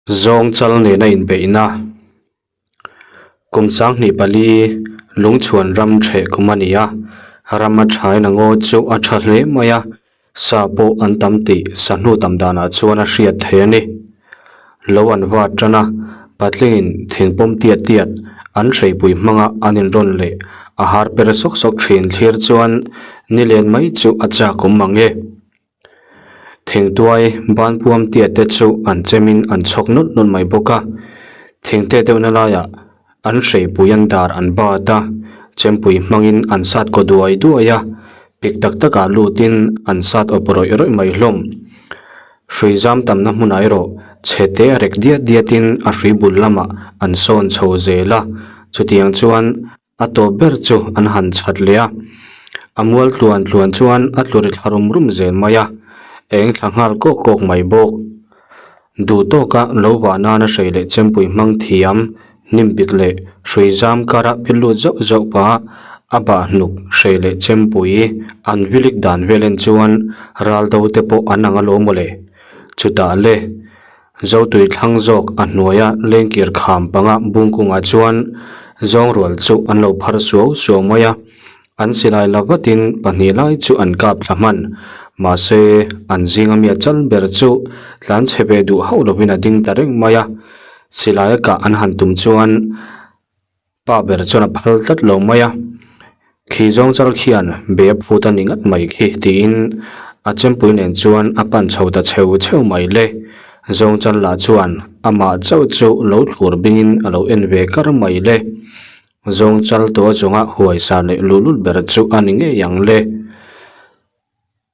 Zawng chal nena inbeihna kum 24 lungchhuan ram ṭheh kum a ni a, ram a ṭhain a ngaw chu a ṭha hle mai a, sa pawh an tam tih sahnu tam danah chuan a hriat theih a ni. Lo an vat ṭan a, patlingin thingpawm tiat tiat an hreipui hmanga an inrawn leh a har per sawk sawk ṭhin thlir chuan nilen mai chu a chak awm mang e. Thingtuai banpuam tiat te chu an chemin an chhawk nawlh nawlh mai bawk a, thingte deuhna laiah an hreipui an dar an bat a, chempui hmangin an sat kaw duai duai a, pik tak takah lutin an sat awp rawih rawih mai hlawm. Hrui zam tamna hmunah erawh chhe te a rek diat diatin a hrui bul lamah an sawn chho zel a, chutiang chuan A tawp ber chu an han chhat leh a, a mual tluan tluan chuan a tlu ri thla rum rum zel mai a, eng thla nghal kawk kawk mai bawk. Duh tawka lo vah nana hrei leh chempui hmang thiam, hnim bik leh hrui zam kara pil lut zauh zauh pah a bah hnuk hrei leh chempui an vilik dan vel en chuan ral do te pawh an ang alawm mawle. Chutah le. Zotui thlang zawk a hnuaia lengkir kham panga bungkungah chuan zawngrual chu an lo phar suau suau mai a, an silai la vatin pahnih lai chu an kap thla hman. Mahse, an zinga mi a chal ber chu tlan chhe ve duh hauh lovin a ding ta reng mai a, silai a kah an han tum chuan Pa ber chuan a phal tlat lo mai a, Khi zawng chal khian be a phut a ni ngat mai khi tiin a chempui nen chuan a pan chho ta cheu cheu mai le. Zawng chal lah chuan amah chauh chu lo thlur bingin a lo en ve kar mai le. Zawng chal tua zawnga huaisa leh luhlul ber chu a ni ngei ang le.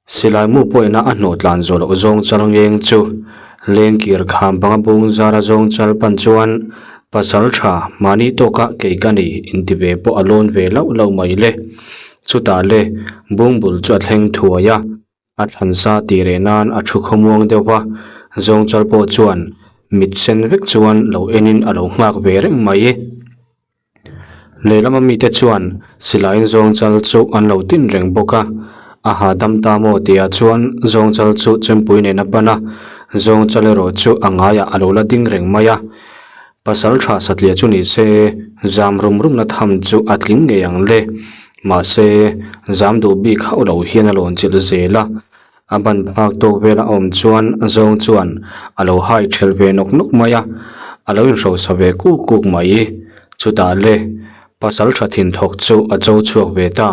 Silai mu pawhina a hnawh tlan zawh loh zawng chal ngeng chu lengkir kham panga bung zara zawng chal pan chuan pasal tha mahni tawka kei ka ni inti ve pawh a lawn ve lauh lauh mai le. Chutah le bung bul chu a thleng thuai a, a thlan sa tih reh nan a thu khawmuang deuh va, zawng chal pawh chuan mit sen vek chuan lo enin a lo nghak ve reng mai. Lehlama mite chuan silaiin zawngchal chu an lo tin reng bawk a, a hahdam ta maw tihah chuan zawngchal chu chempui nen a pan a, zawngchal erawh chu a ngaiah a lo la ding reng mai a. Pasal tha satliah chu ni se, zam rum rumna tham chu a tling ngei ang le. Mahse, zam duh bik hauh lo hian a lawn chilh zel a, a ban phak tawk vela a awm chuan zawng chuan a lo hai ṭhelh ve nawk nawk mai a, a lo inhrosa ve kuk kuk mai. Chutah le pasal ṭha thin thawk chu a cho chhuak ve ta.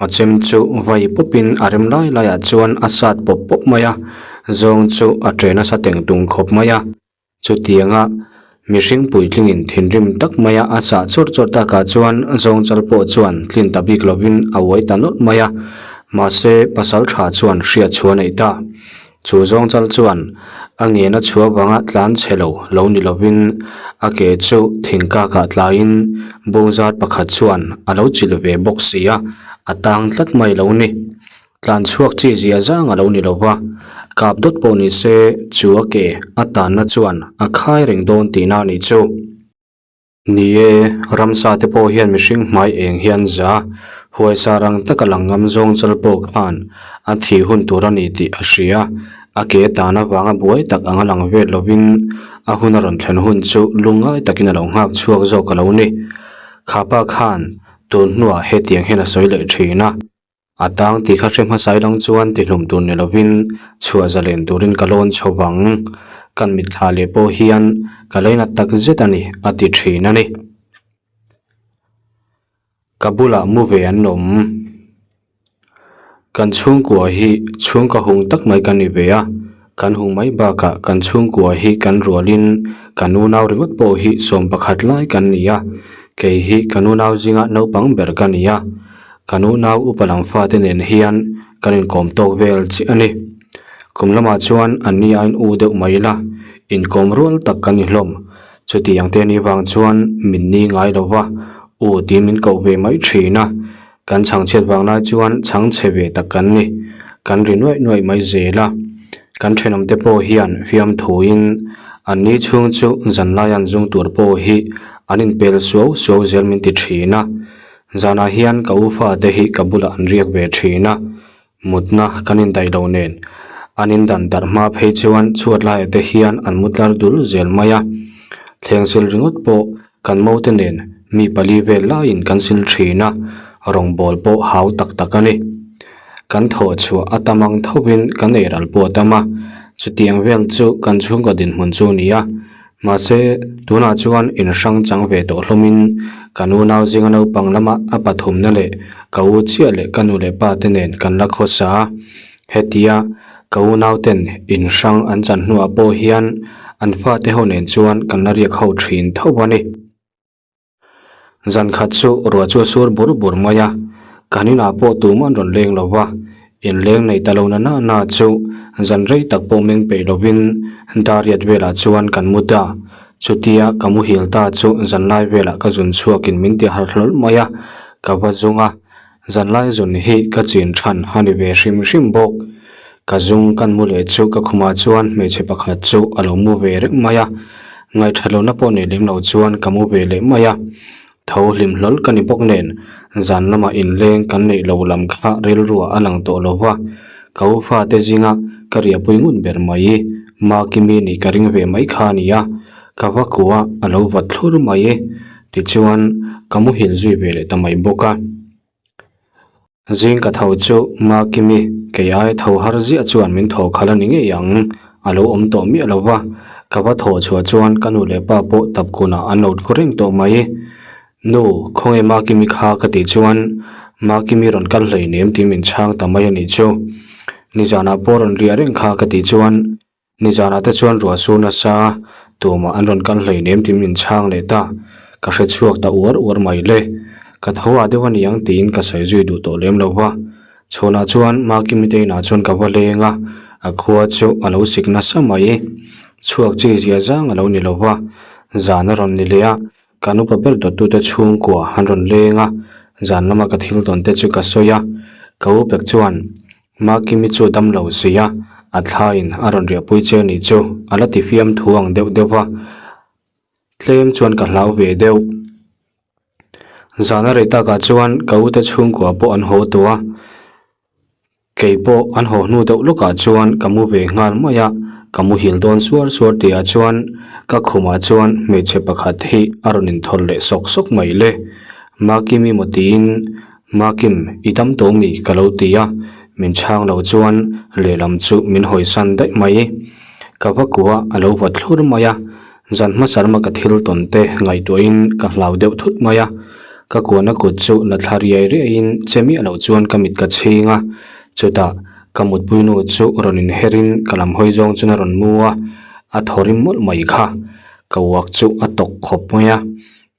A chem chu vai pawpin a rem lai laiah chuan a sat pawp pawp mai a, zawng chu a ṭe nasa teng tung khawp mai a. Chutianga mihring puitlingin thinrim tak maia a chah chawrh chawrh takah chuan zawngchal pawh chuan tlin ta bik lovin a uai ta nawlh mai a, mahse pasal tha chuan hriat chhuah a neih ta. Chu zawngchal chuan a ngen a chhuah vanga tlan chhe lo lo ni lovin a ke chu thingkakah tlaiin bungzar pakhat chuan a lo chilh ve bawk si a, a tang tlat mai lo ni. Tlan chhuak chi zia zang a lo ni lo va, kap dawt pawh ni se chu a ke a tanna chuan a khai reng dawn tihna a nih chu. Ni e, ramsa te pawh hian mihring hmai eng hian za, huaisa rang taka lang ngam zawng chal pawh khan a thih hun tur a ni tih a hria. A ke tan avanga buai tak anga lang vel lovin a hun a rawn thlen hun chu lungngai takin a lo nghak chhuak zawk a lo ni. Khapa khan tun hnuah hetiang hian a sawi leh thin a. A tang tih kha hre hmasa ilang chuan tihlum tur ni lovin chhuah zalen turin ka lawn chho vang. Kan mitthla leh pawh hian ka lainat tak zet a ni, a ti thin a ni. Ka bulah mu ve an awm. Kan chhungkua hi chhungka hung tak mai kan ni ve a, kan hung mai bakah kan chhungkua hi kan rualin kan unau ringawt pawh hi 11 lai kan ni a, kei hi kan unau zinga naupang ber ka ni a. Kan unau upa lam fate nen hian kan inkawm tawk vel chiah a ni. Kum lamah chuan an ni aiin u deuh mai ila, inkawm rual tak kan ni hlawm. Chuti ang te ni vang chuan min ni ngai lo va, u tiin min koh ve mai thin a. Kan chhangchhiat vang lai chuan chhangchhe ve tak kan ni. Kan ri nuaih nuaih mai zel a. Kan thenawmte pawh hian fiamthuin an ni chhung chu zanlai an zung tur pawh hi an inpel suau suau zel min ti thin a. Zanah hian ka u fate hi ka bulah an riak ve thin a, mutna kan indaih lo nen. An in dan darh hma phei chuan chhuat laiah te hian an mu tlar dul zel mai a. Thleng sil ringawt pawh kan mo te nen mi pali vel laiin kan sil thin a, rawngbawl pawh hau tak tak a ni. Kan thawh chhuah a tam ang thovin kan ei ral pawh a tam a, chutiang vel chu kan chhungkaw dinhmun chu a ni a. Mahse, tunah chuan in hrang chang ve tawh hlawmin kan unau zinga naupang lama a pathumna leh ka u chiah leh ka nu leh pa te nen kan la khawsa a. Hetia ka unau ten in hrang an chan hnuah pawh hian an fate ho nen chuan kan la riak ho thin tho a ni. Zan khat chu ruah chu a sur bur bur mai a, kan inah pawh tumah an rawn leng lo va, inleng nei ta lo na na na chu zan rei tak pawh meng peih lovin Dariat velah chuan kan mu ta. Chutia ka muhil ta chu zanlai velah ka zun chhuakin min ti harh hlawl mai a, ka va zung a, Zanlai zun hi ka chin than a ni ve hrim hrim bawk. Ka zung kan mu leh chu ka khumah chuan hmeichhe pakhat chu a lo mu ve reng mai a. Ngaihthat lohna pawh nei lem lo chuan ka mu ve leh mai a. Tho hlim hlawl ka ni bawk nen zan lamah inleng kan neih lo lam kha rilruah a lang tawh lo va. Ka u fate zinga ka riahpui ngut ber mai. Makimi nih ka ring ve mai kha a ni a. Ka va kuah a lo vat thlur mai. Tichuan, ka muhil zui ve leh ta mai bawk a. Zing ka tho chu Makimi kei ai tho har ziah chuan min thaw khalh a ni ngei ang, a lo awm tawh miah lo va. Ka va thawh chhuah chuan ka nu leh pa pawh tap kunah an lo thu reng tawh mai. Nu, khawnge Makimi kha ka tih chuan Makimi rawn kal hleinem tiin min chhang ta mai a nih chu. Nizanah pawh rawn riah reng kha ka tih chuan Nizanah te chuan ruah sur nasa tumah an rawn kal hleinem tiin min chhang leh ta. Ka hre chhuak ta uar uar mai le. Ka tho ah deuh a niang tiin ka sawi zui duh tawh lem lo va. Chhunah chuan Makimi te inah chuan ka va leng a, a khua chu a lo sik nasa mai. Chhuak chi zia zang a lo ni lo va, zan a rawn ni leh a, Kan upa ber dawttute chhungkua an rawn leng a, zan lama ka thil tawn te chu ka sawi a, ka u pek chuan Makimi chu dam lo si a, a thlaiin a rawn riahpui che anih chu a la ti fiam thu ang deuh deuh va, tlem chuan ka hlau ve deuh. Zan a rei takah chuan ka ute chhungkua pawh an haw tawh a. Kei pawh an haw hnu deuh lawkah chuan ka mu ve nghal mai a, ka muhil dawn suar suar tihah chuan ka khumah chuan hmeichhe pakhat hi a rawn inthawlh leh sawk sawk mai le. Makimi maw tiin, Makim, i dam tawh mi? ka lo ti a, min chhang lo chuan lehlam chu min hawisan daih mai. Ka va kuah a lo vat thlur mai a, Zan hmasa lama ka thil tawn te ngaihtuahin ka hlau deuh thut mai a, ka kuahna kut chu la thla riai riaiin che miah loh chuan ka mit ka chhing a, chutah ka mutpui nu chu rawn inherin ka lam hawi zawng chuan a rawn mu a, a thaw rim mawlh mai kha, ka uak chu a tawk khawp mai a.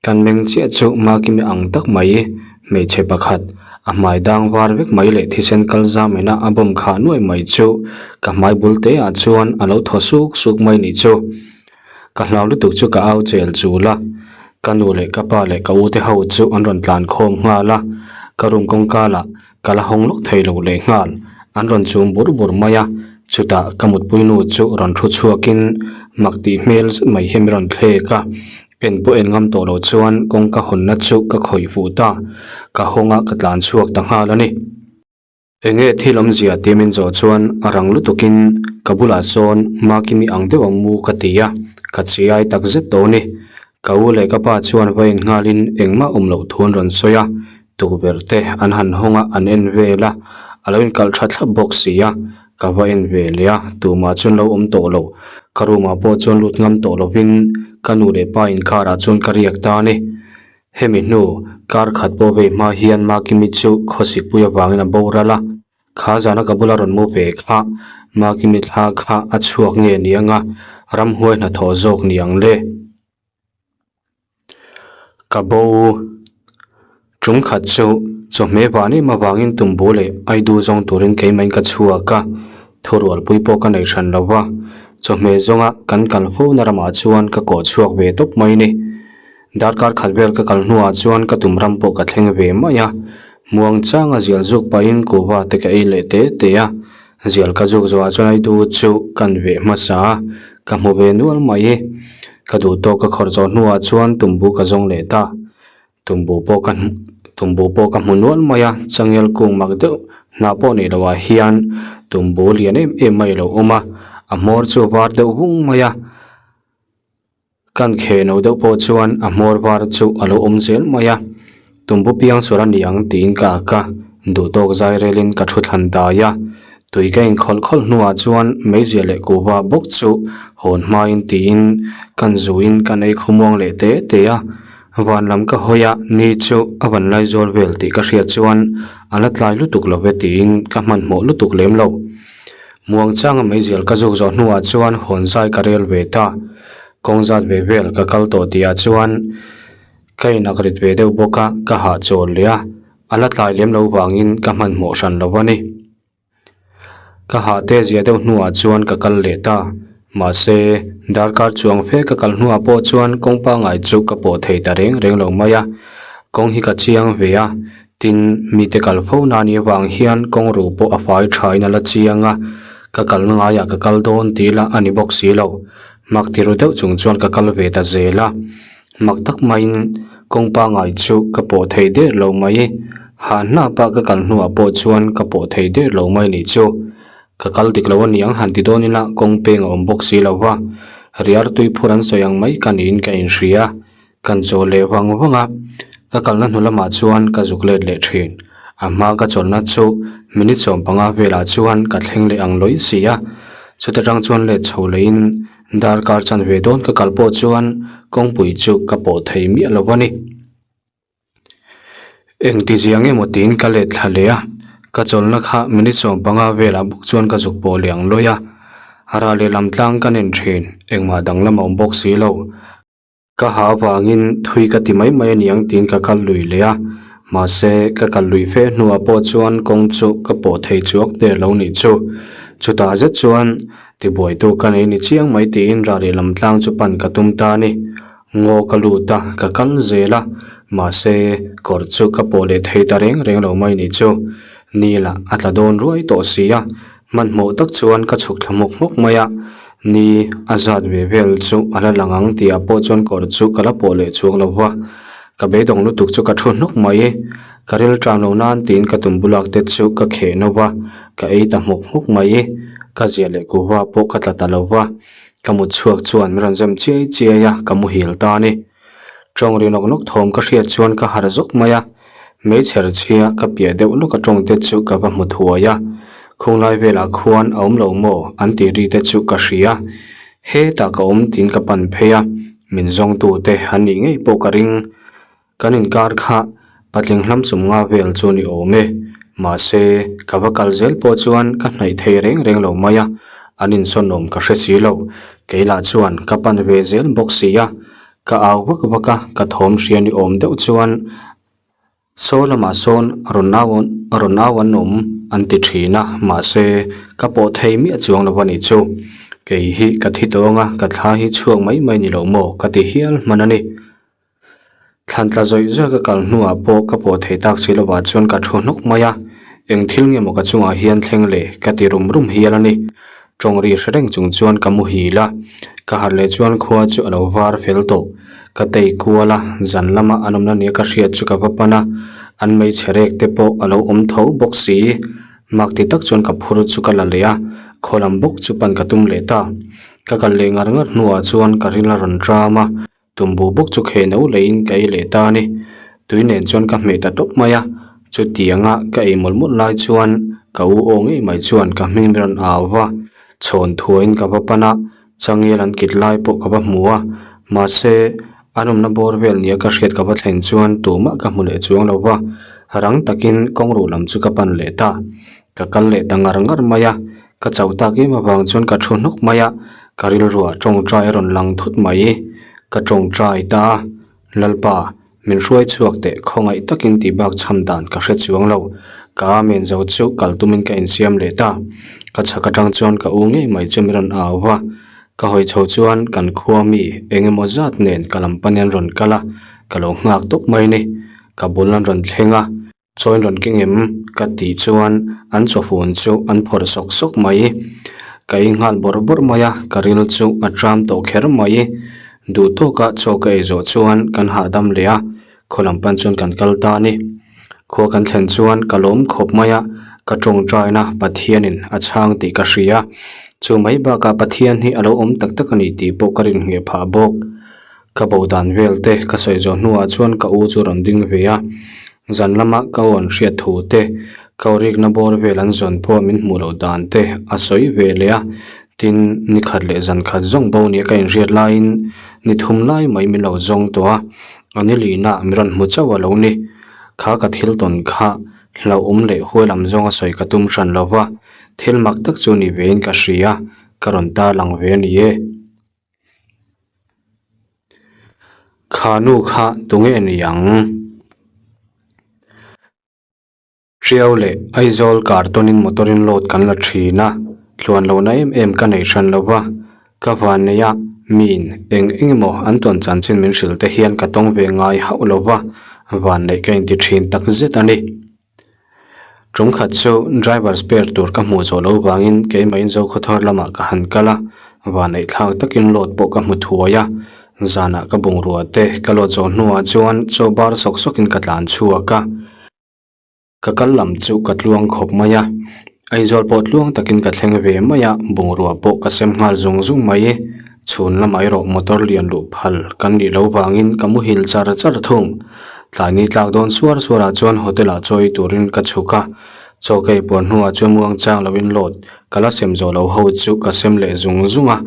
Kan meng chiah chu Makimi ang tak mai, hmeichhe pakhat, a hmai dang var vek mai leh thisen kal zam ina a bawm khah nuai mai chu ka hmai bul te ah chuan a lo thaw suk suk mai nih chu. Ka hlau lutuk chu ka au chel chul a, ka nu leh ka pa leh ka u te ho chu an rawn tlan khawm nghal a, ka room kawngka lah ka la hawng lawk thei lo leh nghal, an rawn chum bur bur mai a, chutah ka mutpui nu chu rawn thu chhuakin mak tih hmel zet mai hian min rawn thlek a. En pawh en ngam tawh loh chuan kawngka hawnna chu ka khawih fuh ta, ka hawng a ka tlan chhuak ta nghal a ni. Enge thil awmzia tih min zawh chuan a rang lutukin ka bulah sawn Makimi ang deuh ang mu ka ti a, ka chiai tak zet tawh a ni. Ka u leh ka pa chuan va en nghalin engmah awm loh thu an rawn sawi a, tukverh te an han hawng a an en vel a, a lo inkalh tha thlap bawk si a, Ka va en ve leh a, tumah chuan lo awm tawh lo. Ka room ah pawh chuan lut ngam tawh lovin ka nu leh pa inkarah chuan ka riak ta a ni. Hemi hnu kar khat pawh vei hma hian Makimi chu khawsikpui avangin a boral a, kha zana ka bula rawn mu ve kha Makimi thla kha a chhuak nge ni anga ramhuai hnathawh zawk ni ang le. Ka bo tum khat chu chawhmeh vah nem avangin tumbu leh aidu zawng turin keimah in ka chhuak a, thurualpui pawh ka nei hran lo va, chawhmeh zawnga kan kal fo na ramah chuan ka kawh chhuak ve tawp mai a ni. Darkar khat vel ka kal hnuah chuan ka tum ram pawh ka thleng ve mai a, muang changa zial zuk pahin kuhva te ka ei leh te te a, Zial ka zuk zawhah chuan aidu chu kan veh hmasa a, ka hmu ve nual mai. Ka duh tawk ka khawrh zawh hnuah chuan tumbu ka zawng leh ta. Tumbu pawh ka tumbu pawh ka hmu nual mai a, changel kung mak deuh Hnah pawh nei loh ah hian tumbu lian em em mai a lo awm a, a hmawr chu a var deuh vung mai a. Kan kheh no deuh pawh chuan a hmawr var chu a lo awm zel mai a, tumbu piang sual a ni ang tiin ka ak a, duhtawk zai relin ka thu thlan dai a, tui ka in khawlh khawlh hnuah chuan meizial leh kuhva bawk chu hawn hmain tiin kan zuin kan ei khawmuang leh te te a, van lam ka hawi a, ni chu a van lai zawl vel tih ka hriat chuan a la tlai lutuk lo ve tiin ka hmanhmawh lutuk lem lo. Muangchanga meizial ka zuk zawh hnuah chuan hawn zai ka rel ve ta. Kawng zat ve vel ka kal tawh tihah chuan ka inak rit ve deuh bawk a, ka hahchawl leh a, a la tlai lem lo vangin ka hmanhmawh hran lo a ni. Ka hah te zia deuh hnuah chuan ka kal leh ta. Mahse, darkar chuang fe ka kal hnuah pawh chuan kawng pangngai chu ka pawh thei ta reng reng lo mai a. Kawng hi ka chiang ve a, Tin, mite kal fo na nih avang hian kawng ruh pawh a fai thain a la chiang a, ka kalna ngaiah ka kal dawn tih lah a ni bawk si lo. Mak ti ru deuh chung chuan ka kal ve ta zel a, mak tak maiin kawng pangngai chu ka pawh thei der lo mai. Hah hnapa ka kal hnuah pawh chuan ka pawh thei der lo mai nih chu. Ka kal dik lo a niang han ti dawn ila kawng peng a awm bawk si lo va, riar tui phur an sawi ang mai ka niin ka inhria. Kan chawl leh vang vang a, ka kalna hnu lamah chuan ka zuk let leh thin. A hma ka chawlhna chu minute 15 velah chuan ka thleng leh ang lawih si a, chuta tang chuan let chho leiin darkar chanve dawn ka kal pawh chuan kawngpui chu ka pawh thei miah lo a ni. Engti ziang emaw tiin ka let thla leh a, ka chawlhna kha minute 15 velah bawk chuan ka zuk pawh leh ang lawih a, rah leh lam tlang ka nen thin, engmah danglam a awm bawk si lo. Ka ha avangin thui ka ti mai mai a niang tiin ka kal lui leh a, mahse ka kal lui fe hnuah pawh chuan kawng chu ka pawh thei chuak der lo nih chu. Chutah zet chuan tibuaitu ka nei ni chiang mai tiin rah leh lam tlang chu pan ka tum ta a ni. Ngaw ka lut a, ka kal zel a, mahse kawr chu ka pawh leh thei ta reng reng lo mai nih chu. Ni lah a tla dawn ruai tawh si a, Hmanhmawh tak chuan ka chhuk thla hmawk hmawk mai a, ni a zat ve vel chu a la lang ang tihah pawh chuan kawr chu ka la pawh leh chuang lo va, ka beidawng lutuk chu ka thu hnawk mai. Ka ril tan lo nan tiin ka tum bulak te chu ka kheh no va, ka ei ta hmawk hmawk mai. Ka zia leh kuhva pawh ka tla ta lo va, ka mut chhuak chuan min rawn zem chiai chiai a, ka muhil ta a ni. Tawng ri nawk nawk thawm ka hriat chuan ka harh zawk mai a, Hmeichher chhia ka piah deuh lawk a tawng te chu ka va hmu thuai a, khunglai velah khuan a awm lo maw an tih ri te chu ka hria. Hetah ka awm tiin ka pan phei a, min zawngtu te an nih ngei pawh ka ring. Kan inkar kha patling hlam sum nga vel chu ni awm e, mahse ka va kal zel pawh chuan ka hnaih thei reng reng lo mai a, an insawn awm ka hre si lo. Kei lah chuan ka pan ve zel bawk si a, Ka au vak vak a, ka thawm hria ni awm deuh chuan saw lamah sawn rawn au rawn au an awm an ti thin a, mahse ka pawh thei miah chuang lo a nih chu. Kei hi ka thi tawng a, ka thla hi chhuak mai mai ni lo maw ka ti hial hman a ni. Thlan tla zawih zawih ka kal hnuah pawh ka pawh thei tak si lovah chuan ka thu hnawk mai a, eng thil nge maw ka chungah hian thleng le ka ti rum rum hial a ni. Tawng ri hre reng chung chuan ka muhil a, ka harh leh chuan khua chu a lo var fel tawh. Ka tei kual a, zan lama an awmna nia ka hriat chu ka va pan a, an hmeichhe rek te pawh a lo awm tho bawk si. Mak ti tak chuan ka phur chu ka la leh a, khaw lam bawk chu pan ka tum leh ta. Ka kal leh ngar ngar hnuah chuan ka ril a rawn ṭam a, Tumbu bawk chu kheh no leiin ka ei leh ta a ni. Tui nen chuan ka hmeh ta tawp mai a, chutianga ka ei mawlh mawlh lai chuan ka u aw ngei mai chuan ka hming min rawn au va, chhawn thuaiin ka va pan a, changel an kit lai pawh ka va hmu a, mahse an awmna bawr vel nia ka hriat ka va thlen chuan tumah ka hmu leh chuang lo va, rang takin kawngruh lam chu ka pan leh ta. Ka kal leh ta ngar ngar mai a, ka chauh tak em avang chuan ka thu hnawk mai a, ka rilruah tawngtai a rawn lang thut mai. Ka tawngtai ta a, Lalpa, min hruai chhuak teh khawngaih takin tih bak chham dan ka hre chuang lo. Ka amen zo chu kal tumin ka insiam leh ta. Ka chhak atang chuan ka u ngei mai chu min rawn au va, ka hawi chho chuan kan khua mi eng emaw zat nen ka lam panin an rawn kal a, ka lo nghak tawp mai ni. Ka bul an rawn thleng a. Chawi rawn keng em? Ka tih chuan an chawfun chu an phawrh sawk sawk mai. Ka ei nghal bawrh bawrh mai a, ka ril chu a tram tawh kher mai. Duh tawka chaw ka ei zawh chuan kan hahdam leh a, khaw lam pan chuan kan kal ta a ni. Khua kan thlen chuan ka lawm khawp mai a, Ka tawngtaina Pathianin a chhang tih ka hria. Chu mai bakah Pathian hi a lo awm tak tak a ni tih pawh ka rinngeh phah bawk. Ka bo dan vel te ka sawi zawh hnuah chuan ka u chu rawn ding ve a. Zan lama ka aw an hriat thu te, ka aw rikna bawr vel an zawn pawh min hmuh loh dan te a sawi ve leh a. Tin, ni khat leh zan khat zawng bo nia ka inhriat laiin ni thum lai mai min lo zawng tawh a, a ni lihna mi rawn hmu chauh a lo ni. Kha ka thil tawn kha hlauhawm leh huai lam zawnga sawi ka tum hran lo va, thil mak tak chu ni vein ka hria, ka rawn tarlang ve a ni e. Kha nu kha tunge ni ang? Hriau leh Aizawl carton-in motor-in load kan la thin a, tluan lohna em em ka nei hran lo va, ka van nei a, miin eng eng emaw an tawn chanchin min hrilh te hian ka tawng ve ngai hauh lo va, van neih ka inti thin tak zet a ni. Tum khat chu driver spare tur ka hmuh zawh loh vangin keimah Zokhawthar lamah ka han kal a, van neih thlak takin load pawh ka hmu thuai a, zanah ka bungrua te ka load zawh hnuah chuan chaw bar sawk sawkin ka tlan chhuak a. Ka kal lam chu ka tluang khawp mai a, Aizawl pawh tluang takin ka thleng ve mai a, bungrua pawh ka sem nghal zung zung mai. Chhun lamah erawh motor lian luh phal kan nih loh vangin ka muhil char char thung. Tlaini tlak dawn suar suarah chuan hotel ah chaw ei turin ka chhuk a, chaw ka ei puan hnuah chuan muang chang loin load ka la sem zawh loh ho chu ka sem leh zung zung a,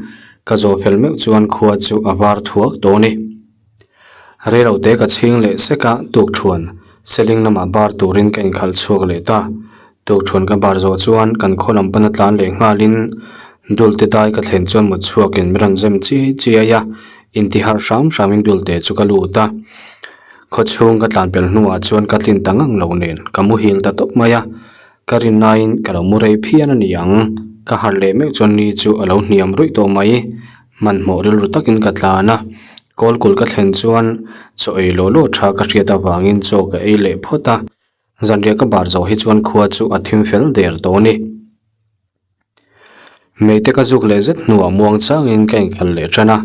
ka zawh fel meuh chuan khua chu a var thuak dawn e. Reilote ka chhing leh sek a, tukthuan seling lamah bar turin ka inkhalh chhuak leh ta. Tukthuan ka bar zawh chuan kan khaw lam pana tlan leh nghalin Dulte dai ka thlen chuan mut chhuakin min rawn zem chiai chiai a, intiharh hram hramin Dulte chu ka lut a. Khaw chhung ka tlan pel hnuah chuan ka tlin ta ngang lo nen ka muhil ta tawp mai a, ka rinnain ka lo mu rei phian a ni ang. Ka harh leh meuh chuan ni chu a lo hniam ruih tawh mai. Hmanhmawh rilru takin ka tlan a, kawlkul ka thlen chuan chaw ei law law tha ka hriat avangin chaw ka ei leh phawt a, zanriah ka bar zawh hi chuan khua chu a thim fel der tawh a ni. Meite ka zuk leh zet hnuah muang changin ka inkhalh leh tan a,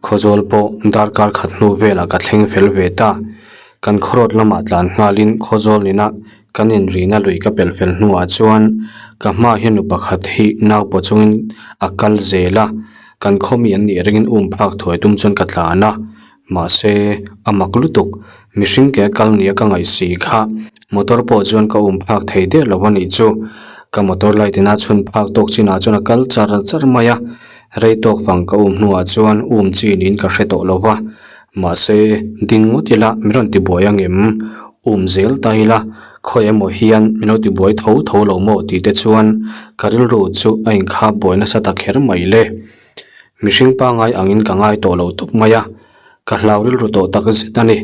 khawzawl pawh darkar khat hnu velah ka thleng fel ve ta. Kan khawrawt lamah tlan nghalin khawzawl nina Kan inrihna lui ka pelh fel hnuah chuan ka hmaah hian nu pakhat hi nau pawh chungin a kal zel a, kan khawmi an nih ringin um phak thuai tum chuan ka tlan a, mahse a mak lutuk, mihring ke a kal nia ka ngaih si kha motor pawh chuan ka um phak thei der lo a nih chu, ka motor light in a chhun phak tawk chinah chuan a kal char char mai a, rei tawk vang ka um hnuah chuan um chi niin ka hre tawh lo va. Mahse, ding ngawt ila min rawn tibuai angem? Um zel ta ila, khawi emaw hian min lo tibuai tho tho lo maw tih te chuan ka rilru chu a inkhap buai nasa ta kher mai le. Mihring pangngai angin ka ngai tawh lo tawp mai a, ka hlau rilru tawh tak zet a ni.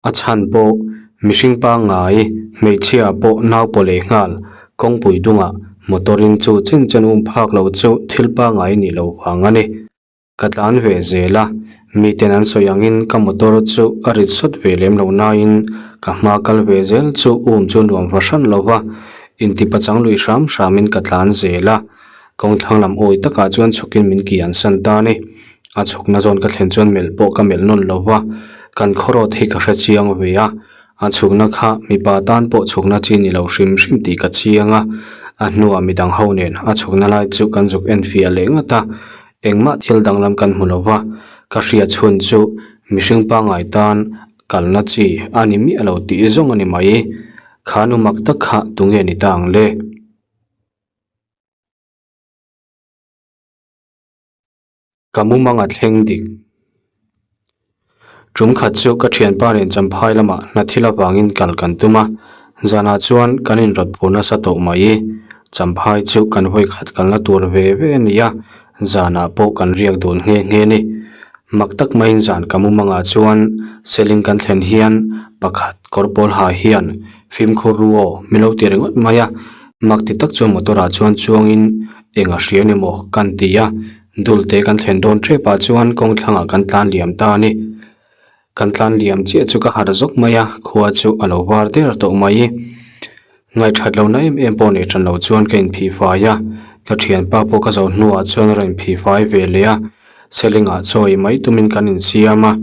A chhan pawh mihring pangngai hmeichhia pawh nau pawh leh nghal kawngpui dungah motor in chu chen chen um phak lo chu thil pangngai nih lo vang a ni. Ka tlan ve zel a, miten an sawi angin ka motor chu a rit sawt ve lem lo nain ka hma kal ve zel chu um chu nuam va hran lo va, intipachang lui hram hramin ka tlan zel a. Kawngthlang lam awi takah chuan chhukin min ki an san ta a ni. A chhukna zawn ka thlen chuan melh pawh ka melh nawn lo va, kan khawrawt hi ka hre chiang ve a, a chhukna kha mipa tan pawh chhukna chi ni lo hrim hrim tih ka chiang a, a hnuah midang ho nen a chhukna lai chu kan zuk enfiah leh ngat a. Engmah thil danglam kan hmu lo va, ka hriat chhun chu mihring pangngai tan kalna chi a ni miah lo tih zawng a ni mai. Kha nu mak tak kha tunge ni ta ang le? Ka mumang a thleng dik. Tum khat chu ka thianpa nen Champhai lamah hna thil avangin kal kan tum a, zanah chuan kan inrawt phur nasa tawh mai. Champhai chu kan vawi khat kalna tur ve ve a ni a, zanah pawh kan riak dun nghe nghe a ni. Mak tak maiin zan ka mumangah chuan seling kan thlen hian pakhat kawr pawl ha hian fimkhur ru aw min lo ti ringawt mai a, mak ti tak chuan motor ah chuan chuangin eng a hria ni maw kan ti a. Dulte kan thlen dawn tep ah chuan kawng thlangah kan tlan liam ta a ni. Kan tlan liam chiah chu ka harh zawk mai a, khua chu a lo var der tawh mai. Ngaihthat lohna em em pawh nei tan lo chuan ka inphih fai a, ka thianpa pawh ka zawh hnuah chuan a rawn inphih fai ve leh a, Selingah chawi mai tumin kan insiam a.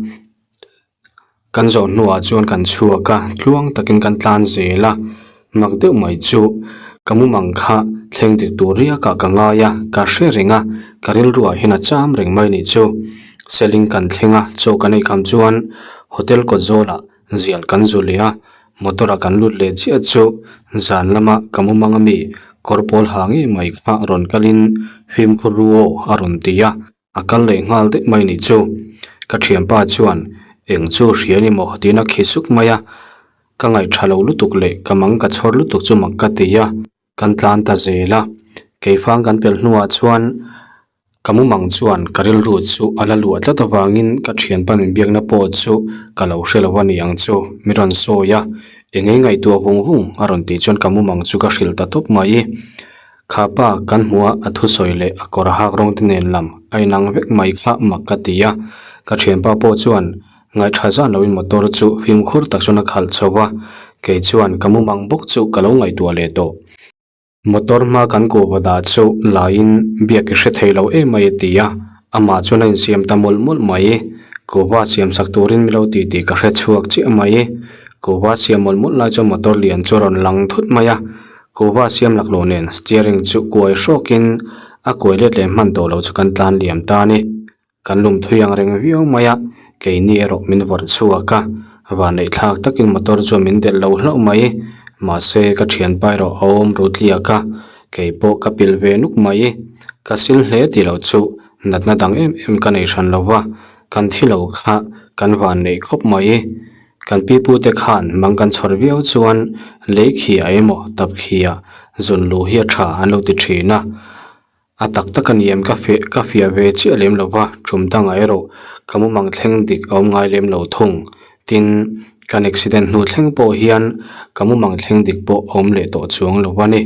Kan zawh hnuah chuan kan chhuak a, tluang takin kan tlan zel a, mak deuh mai chu. Ka mumang kha thleng dik tur riakah ka ngai a, ka hre reng a, ka rilruah hian a cham reng mai nih chu. Seling kan thleng a, chaw kan ei kham chuan hotel kawt zawlah zial kan zu leh a, motor a kan lut leh chiah chu zan lama ka mumang ami kawr pawl ha ngei mai kha rawn kalin fimkhur ru aw a rawn ti a. A kal leh nghal daih mai nih chu. Ka thianpa chuan eng chu hria ni maw tiin a khi suk mai a. Ka ngaih tha lo lutuk leh ka mang ka chhawr lutuk chu mak ka ti a, kan tlan ta zel a. Keifang kan pelh hnuah chuan ka mumang chuan ka rilru chu a la luah tlat avangin ka thianpa min biakna pawh chu ka lo hre lo a ni ang chu mi rawn sawi a. Eng ei ngaihtuah vung vung a rawn tih chuan ka mumang chu ka hrilh ta tawp mai. Kha pa kan hmuh a, a thusawi leh a kawr hak rawng te nen lam a inang vek mai kha mak ka ti a. Ka thianpa pawh chuan ngaihṭha zan loin motor chu fimkhur tak chuan a khalh chho va, kei chuan ka mumang bawk chu ka lo ngaihtuah leh tawh. Motor hma kan kuhva dah chu laiin biak i hre thei lo em mai a ti a, amah chuan a insiam ta mawlh mawlh mai. Kuhva siam sak turin mi lo ti tih ka hre chhuak chiah mai. Kuhva siam mawlh mawlh lai chuan motor lian chu a rawn lang thut mai a. Kuhva siam laklawh nen steering chu kuai hrawkin a kuai let leh hman tawh lo chu kan tlan liam ta a ni. Kan lum thui ang reng viau mai a, keini erawh min vawrh chhuak a, vanneih thlak takin motor chuan min delh lo hlauh mai. Mahse ka thianpa erawh a awm ru tliak a, kei pawh ka pil ve nuk mai. Ka sil hle tih loh chu natna dang em em ka nei hran lo va, kan thi lo kha kan vanneih khawp mai. Kan pipute khan mang kan chhawr viau chuan lei khi ah emaw tap khi ah zun luh hi a tha an lo ti thin a. A tak tak a ni em ka feh ka fiah ve chiah lem lo va, tum dangah erawh ka mumang thleng dik a awm ngai lem lo thung. Tin, kan accident hnu thleng pawh hian ka mumang thleng dik pawh a awm leh tawh chuang lo a ni.